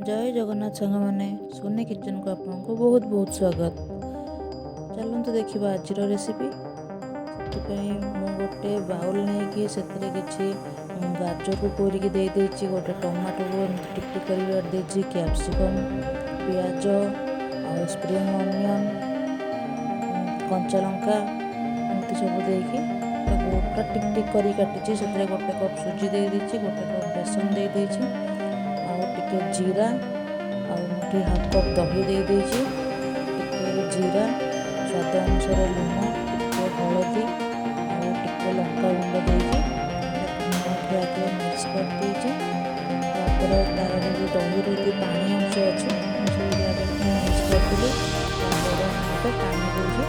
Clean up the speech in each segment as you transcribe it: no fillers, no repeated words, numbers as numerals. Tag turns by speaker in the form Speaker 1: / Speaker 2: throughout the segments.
Speaker 1: ଜୟ ଜଗନ୍ନାଥ ସାଙ୍ଗମାନେ, ସୋନି କିଚେନକୁ ଆପଣଙ୍କୁ ବହୁତ ବହୁତ ସ୍ୱାଗତ। ଚାଲନ୍ତୁ ଦେଖିବା ଆଜିର ରେସିପି। ସେଥିପାଇଁ ମୁଁ ଗୋଟେ ବାଉଲ୍ ନେଇକି ସେଥିରେ କିଛି ଗାଜରକୁ କୋରିକି ଦେଇଦେଇଛି, ଗୋଟେ ଟମାଟୋକୁ ଏମିତି ଟିକ୍ ଟିକ୍ କରିକି କାଟି ଦେଇଛି, କ୍ୟାପ୍ସିକମ୍, ପିଆଜ ଆଉ ସ୍ପ୍ରିଙ୍ଗ ଅନିଅନ୍, କଞ୍ଚା ଲଙ୍କା ଏମିତି ସବୁ ଦେଇକି ତାକୁ ପୁରା ଟିକ୍ ଟିକ୍ କରିକି କାଟିଛି। ସେଥିରେ ଗୋଟେ କପ୍ ସୁଜି ଦେଇଦେଇଛି, ଗୋଟେ କପ୍ ବେସନ ଦେଇଦେଇଛି ଆଉ ଟିକେ ଜିରା ଆଉ ଏଠି ହାଫ୍ କପ୍ ଦହି ଦେଇଦେଇଛି। ଟିକେ ଜିରା, ସ୍ୱାଦ ଅନୁସାରେ ଲୁଣ, ଟିକେ ହଳଦୀ ଆଉ ଟିକେ ଲଙ୍କା ଗୁଣ୍ଡ ଦେଇକି ତାକୁ ମୁଁ ଏଠି ଆଗେ ମିକ୍ସ କରିଦେଇଛି। ତାପରେ ତାର ଯେଉଁ ଦହିରେ ଯଦି ପାଣି ଅଂଶ ଅଛି, ମୁଁ ସେଥିରେ ଆଗେ ମିକ୍ସ କରିଦେଲି। ତାପରେ ମୁଁ ଏବେ ପାଣି ଦେଇକି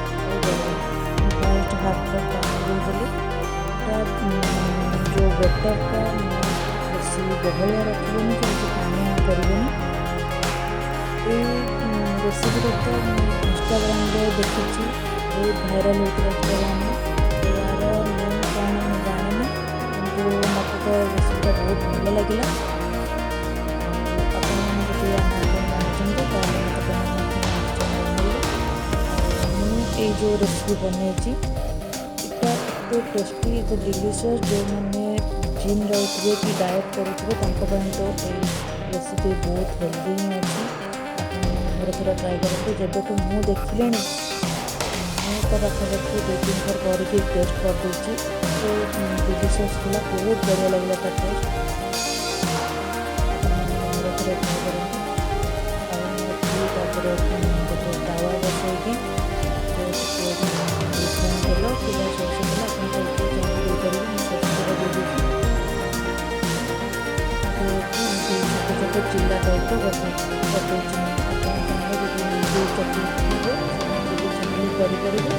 Speaker 1: ମୁଁ ଫାଷ୍ଟ ହାଫ୍ କପ୍ ପାଣି ଦେଇଦେଲି। ଏଇଟା ଯେଉଁ ବେଟରଟା, ବେଶୀ ବହଳିଆ ରଖିବେନି କି ବେଶୀ ପାଣିଆ କରିବେନି। ଏଇ ରେସିପିଟା ତ ମୁଁ ଇନଷ୍ଟାଗ୍ରାମରେ ଦେଖିଛି, ବହୁତ ଭାଇରାଲ୍ ହେଉଥିଲା ଇନଷ୍ଟାଗ୍ରାମରେ। ଏହାର ଲିଙ୍କ କ'ଣ ମୁଁ ଜାଣିନି, କିନ୍ତୁ ମୋତେ ତ ରେସିପିଟା ବହୁତ ଭଲ ଲାଗିଲା। ଆଉ ଆପଣମାନେ ଯଦି ୟା ନାଁ କ'ଣ ଜାଣିଛନ୍ତି, ତାହେଲେ ମୋତେ କମେଣ୍ଟ ମାଧ୍ୟମରେ ନିଶ୍ଚୟ ଜଣାଇବେ। ଆଉ ମୁଁ ଏଇ ଯେଉଁ ରେସିପି ବନେଇଛି, ଏଇଟା ଏତେ ଟେଷ୍ଟି, ଏତେ ଡେଲିସିୟସ୍। ଯେଉଁମାନେ ଜିମ୍ ଯାଉଥିବେ କି ଡାଏଟ୍ କରୁଥିବେ, ତାଙ୍କ ପାଇଁ ତ ଏଇ ରେସିପି ବହୁତ ହେଲ୍ଦି ହିଁ ଅଛି। ଆପଣମାନେ ଘରେ ଥରେ ଟ୍ରାଏ କରନ୍ତୁ। ଯେବେଠୁ ମୁଁ ଦେଖିଲିଣି, ମୁଁ ତ ପାଖାପାଖି 2-3 ଥର କରିକି ଟେଷ୍ଟ କରିଦେଇଛି। ଏତେ ଡେଲିସିୟସ୍ ଥିଲା, ବହୁତ ବଢ଼ିଆ ଲାଗିଲା ତା ଟେଷ୍ଟ। ଆପଣମାନେ ଘରେ ଥରେ ଟ୍ରାଏ କରନ୍ତୁ। ଆଉ ମୁଁ ଏଠି ତାପରେ ଗୋଟେ ତାୱା ବସେଇକି ଟିକେ ରିଫାଇନ୍ ତେଲ କିମ୍ବା ସୋରିଷ ତେଲ, ଆପଣ ଯେଉଁଥିରେ ଚାହିଁବେ ଦେଇପାରିବେ। ମୁଁ ସୋରିଷ ତେଲ ଦେଇଦେଇଛି। ଏମିତି ଛୋଟ ଛୋଟ ଚିଲା ଟାଇପ୍ର କରିଦେଇଛି ମୁଁ। ଆପଣ ଚାହିଁଲେ ଯଦି ନିଜେ ଚକଲି ଥିବ, ସେମିତି ବି ଚାହିଁଲେ କରିପାରିବେ।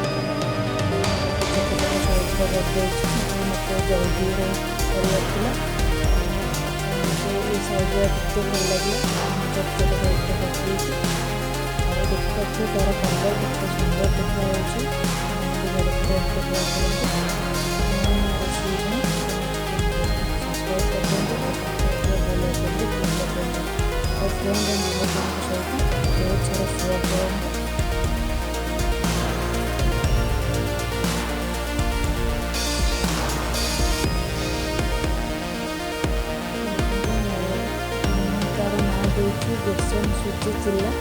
Speaker 1: ଛୋଟ ଛୋଟ ସାଇଜ୍ର କରିଦେଇଛି, କିନ୍ତୁ ମୋତେ ଜଲ୍ଦିରେ କରିବାର ଥିଲା। ମୋତେ ଏଇ ସାଇଜ୍ର ଟିକେ ଭଲ ଲାଗିଲା, ମୁଁ ଛୋଟ ଛୋଟ ସାଇଜ୍ର କରିଦେଇଛି। ଆଉ ଦେଖିପାରୁଥିବେ ତା'ର କଲର୍ କେତେ ସୁନ୍ଦର ଦେଖାଯାଉଛି। ଆପଣମାନେ ବି ଘରେ ଥରେ ଏମିତି ଟ୍ରାଏ କରନ୍ତୁ। ଆପଣମାନେ ରେସିପି ପାଇଁ ସବସ୍କ୍ରାଇବ୍ କରିଦିଅନ୍ତୁ ଆଉ ପାଖରେ ଥିବା ବେଲ୍ ଆଇକନ୍କୁ କ୍ଲିକ୍ କରିଦିଅନ୍ତୁ ଆଉ ଫ୍ରେଣ୍ଡ ଆଣ୍ଡ ରିଲେଟିଭ୍ଙ୍କ ସହିତ ବହୁତ ସାରା ସେୟାର କରନ୍ତୁ। ଦେଖନ୍ତୁ, ମୁଁ ତାର ନାଁ ଦେଇଛି ବେସନ ସୁଜି ଚିଲା।